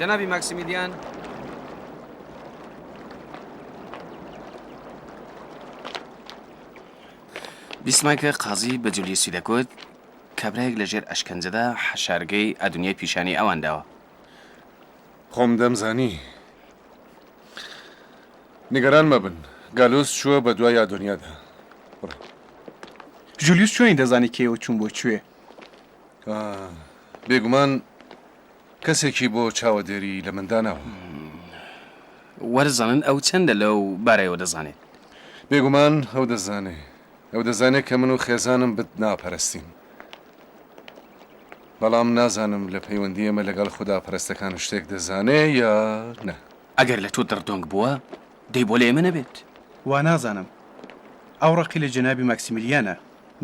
جەنابی ماکسیمیلیان. بیستمان کە قازی بە جولیوسی دەگوت کابرایەک لە ژێر ئەشکەنجەدا حەشارگەی ئەدونیای پیشانی ئەوان داوە. خۆم دەمزانی. نیگەران مەبن، گالوس چووە بە دوای ئادۆنیادا. بڕۆ. جولیوس چۆنی دەزانی کە ئێوە چوون بۆ کوێ؟ بێگومان کەسێکی بۆ چاوەدێری لە من داناوە. وەرزانن ئەو چەندە لەو بارەیەوە دەزانێت؟ بێگومان ئەو دەزانێ. ئەو دەزانێ کە من و خێزانم بت ناپەرستین. بەڵام نازانم لە پەیوەندی ئێمە لەگەڵ خوداپەرستەکان شتێک دەزانێ یا نا. ئەگەر لە تۆ دڕدۆنگ بووە، دەی بۆ لە ئێمە نەبێت؟ وا نازانم. ئەو ڕقی لە جەنابی ماکسیمیلیانە،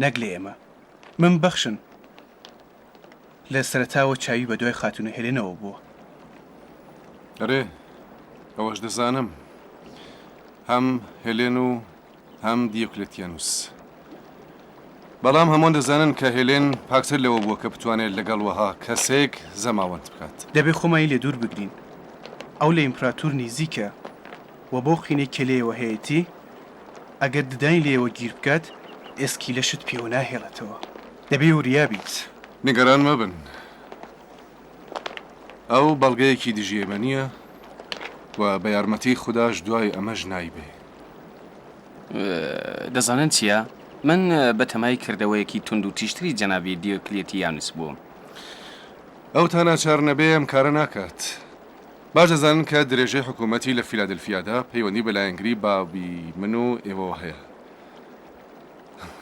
نەک لە ئێمە. من ببەخشن. لە سەرەتاوە چاوی بە دوای خاتوونە هێلێنەوە بووە. ئەرێ، ئەوەش دەزانم. هەم هێلێن و هەم دیۆکلێتیانوس. بەڵام هەمووان دەزانن کە هێلێن پاکتر لەوە بووە کە بتوانێت لەگەڵ وەها کەسێک زەماوەند بکات. دەبێ خۆمانی لێ دوور بگرین. ئەو لە ئیمپراتور نیزیکە و بەو قینەی کە لێیەوە هەیەتی، ئەگەر ددانی لێیەوە گیر بکات، ئێسکی لەشت پێوە ناهێڵێتەوە. دەبێ وریا بیت. نیگەران مەبن. ئەو بەڵگەیەکی دژی ئێمە نییە و بە یارمەتیی خوداش دوای ئەمەش نایبێ. دەزانن چییە؟ من بە تەمای کردەوەیەکی توند و تیژتری جەنابی دیۆکلیتیانوس بووم. ئەو تا ناچار نەبێ ئەم کارە ناکات. باش دەزانن کە درێژەی حکوومەتی لە فیلادلفیادا پەیوەندی بە لایەنگری بابی من و ئێوەوە هەیە.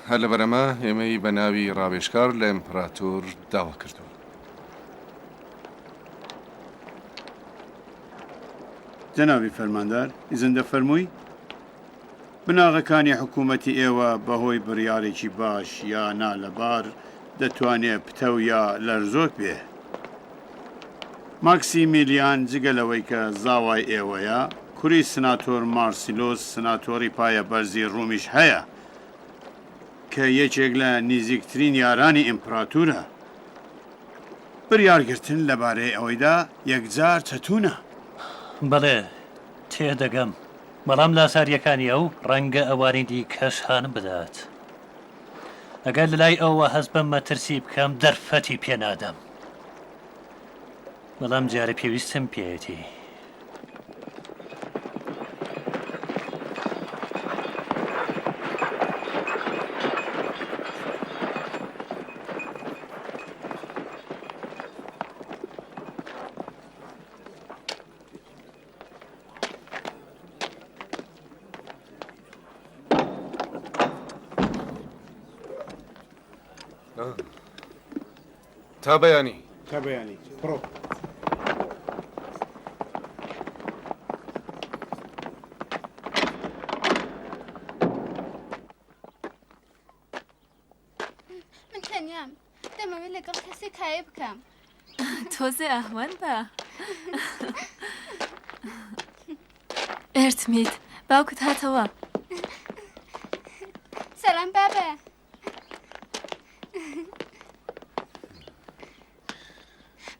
هەر لەبەر ئەمە ئێمەی بە ناوی ڕاوێژکار لە ئیمپراتۆر داوا کردووە. جەنابی فەرماندار، ئیزن دەفەرمووی؟ بناغەکانی حکوومەتی ئێوە بە هۆی بڕیارێکی باش یا نالەبار دەتوانێ پتەو یا لەرزۆک بێ. ماکسیمیلیان جگە لەوەی کە زاوای ئێوەیە، کوری سناتۆر مارسیلۆس سناتۆری پایەبەرزی ڕومیش هەیە کە یەکێک لە نیزیکترین یارانی ئیمپراتورە. بریارگرتن لەبارەی ئەویدا یەکجار چەتوونە. بەڵێ، تێدەگەم. بەڵام لاسارییەکانی ئەو ڕەنگە ئەوانی دیکەش هان بدات. ئەگەر لەلای ئەوەوە هەست بە مەترسی بکەم دەرفەتی پێ نادەم. بەڵام جارێ پێویستم پێیەتی. تا بەیانی. تا بەیانی بڕۆ. من تەنیام دەمەوێت لەگەڵ کەسێک کایە بکەم. تۆزێ ئەهوەن بە. ئێرتمیت باوکت هاتەوە. سەلام بابە.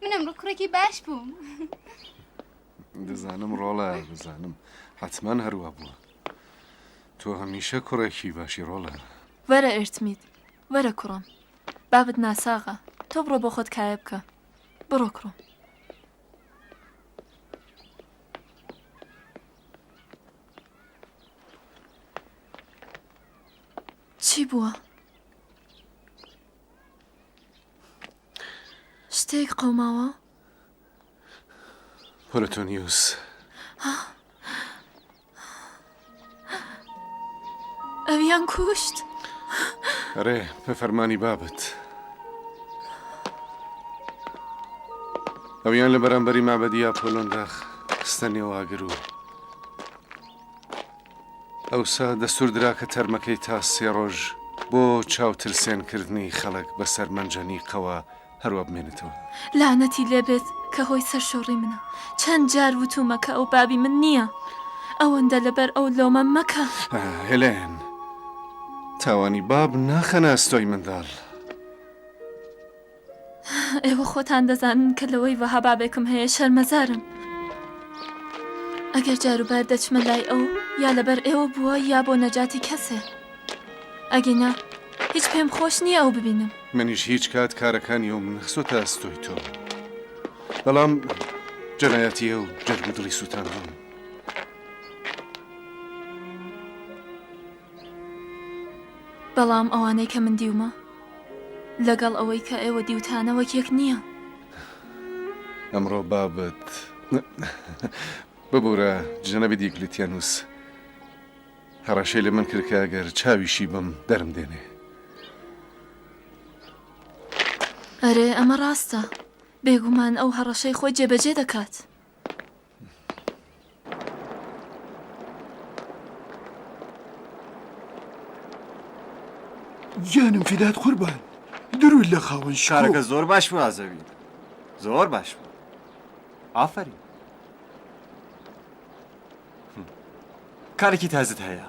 من ئەمڕۆ کوڕێکی باش بووم. دەزانم ڕۆڵە دەزانم حەتمان هەروە بووە تۆ هەمیشە کوڕێکی باشی ڕۆڵە. وەرە ئێرتمیت وەرە کوڕم بابت ناساغە تۆ بڕۆ بۆ خۆت کایە بکە بڕۆ کوڕم. چی بووە؟ شتێک قەوماوە؟ پۆلۆتۆنیوس. ئەویان کوشت؟ ئەرێ، بە فەرمانی بابت. ئەویان لە بەرامبەری مابەدی ئاپۆلۆندا خستە نێو ئاگر و ئەوسا دەستوور درا کە تەرمەکەی تا سێ ڕۆژ بۆ چاوترسێنکردنی خەڵک بەسەر مەنجەنیقەوە هەروا بمێنێتەوە. لەعنەتی لێ بێت کە هۆی سەرشۆڕی منە. چەند جار وتوومە کە ئەو بابی من نییە. ئەوەندە لەبەر ئەو لۆمەم مەکە. هێلێن، تاوانی باب ناخەنە ئەستۆی منداڵ. ئێوە خۆتان دەزانن کە لەوەی وەها بابێکم هەیە شەرمەزارم. ئەگەر جاروبار دەچمە لای ئەو یا لەبەر ئێوە بووە یا بۆ نەجاتی کەسێ. ئەگینا هیچ پێم خۆش نییە ئەو ببینم. منیش هیچ کات کارەکانی ئەوم نەخستۆتە ئەستۆی تۆ. بەڵام جەنایەتی ئەو جەرگ و دڵی سووتاندووم. بەڵام ئەوانەی کە من دیومە لەگەڵ ئەوەی کە ئێوە دیوتانە وەک یەک نییە. ئەمڕۆ بابت ببورە جەنابی دیوکلیتیانوس هەڕەشەی لە من کرد کە ئەگەر چاویشی بم دەرم دێنێ. ئەرێ ئەمە ڕاستە، بێگومان ئەو هەڕەشەی خۆی جێبەجێ دەکات. گیانم فیدات قوربان دروود لە خاوەن شکۆ. کارەکە زۆر باش بوو ئازەوی زۆر باش بوو ئافەرین کارێکی تازت هەیە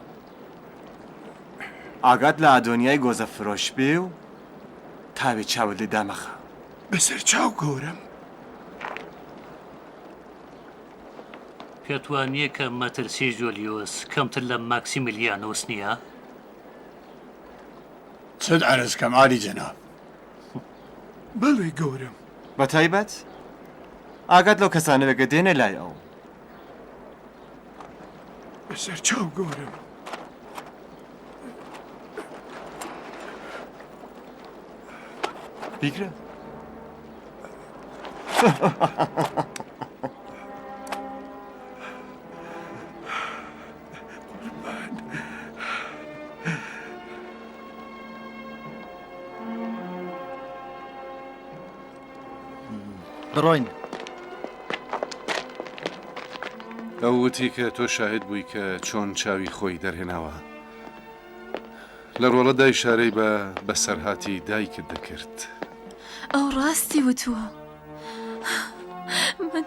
ئاگات لە ئادۆنیای گۆزە فرۆش بێ و تاوێ چاوت لێ دامەخە بەسەر چاو گەورەم. پێت وا نییە کە مەترسی جۆلیۆس کەمتر لە ماکسیمیلیانۆس نییە؟ چت عەرز کەم عالی جەناب؟ بەڵێ گەورەم. بە تایبەت ئاگات لەو کەسانە بێ کە دێنە لای ئەو. بەسەر چاو گەورەم. بیگرە. بڕۆین. ئەو وتی کە تۆ شاهد بووی کە چۆن چاوی خۆی دەرهێناوە. لە ڕۆڵەدا ئیشارەی بە بەسەرهاتی دایکت دەکرد. ئەو ڕاستی وتووە. من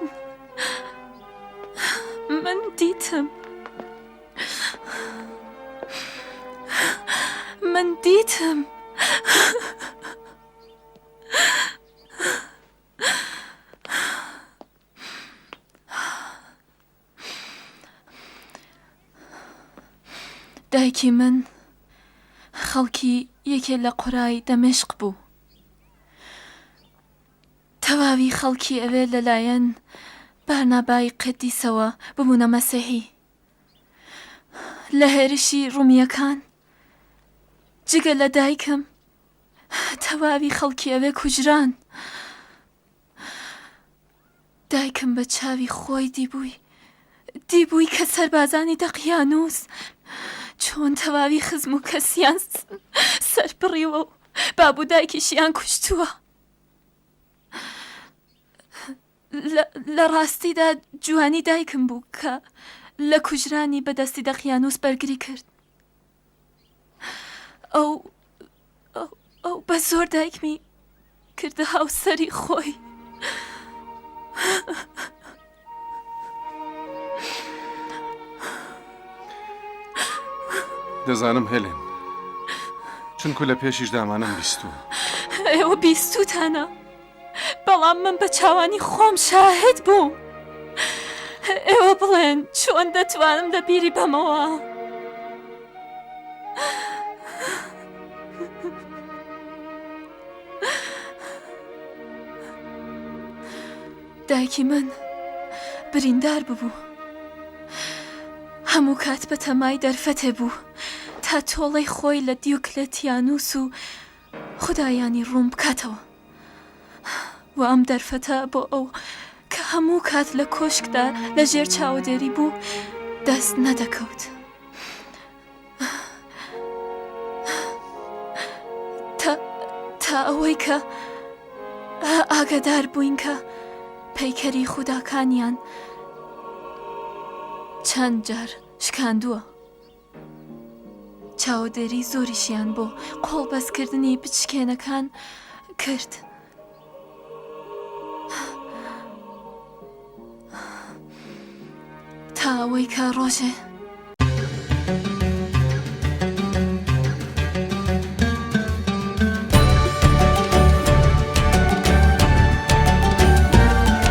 من دیتم. من دیتم. دایکی من خەڵکی یەکێ لە قورای دەمشق بوو. تەواوی خەڵکی ئەوێ لەلایەن بارنابای قەدیسەوە ببوونە مەسیحی. لە هێرشی ڕومییەکان جگە لە دایکم تەواوی خەڵکی ئەوێ کوژران. دایکم بە چاوی خۆی دیبووی دیبووی کە سەربازانی دەقیانووس چۆن تەواوی خزم و کەسیان سەربڕیوە و باب و دایکیشیان کوشتووە. لە ڕاستیدا جوانی دایکم بوو کە لە کوژرانی بە دەستی دەقیانووس بەرگری کرد. ئەو ئەو بە زۆر دایکمی کردە هاوسەری خۆی. دەزانم هێلێن چونکو لە پێشیش دامانم بیستووە. ئێوە بیستوتانە بەڵام من بە چاوانی خۆم شاهد بووم. ئێوە بڵێن چۆن دەتوانم لە بیری بەمەوە؟ دایکی من بریندار ببوو. هەموو کات بە تەمای دەرفەتێ بوو تا تۆڵەی خۆی لە دیوکلێتیانوس و خودایانی ڕووم بکاتەوە و ئەم دەرفەتە بۆ ئەو کە هەموو کات لە کۆشکدا لە ژێر چاوەدێری بوو دەست نەدەکەوت. تا تا ئەوەی کە ئاگادار بووین کە پەیکەری خوداکانیان چەند جار شکاندووە. چاودێری زۆریشیان بۆ قۆڵبەستکردنی بچکێنەکان کرد. تا ئەوەی کە ڕۆژێ.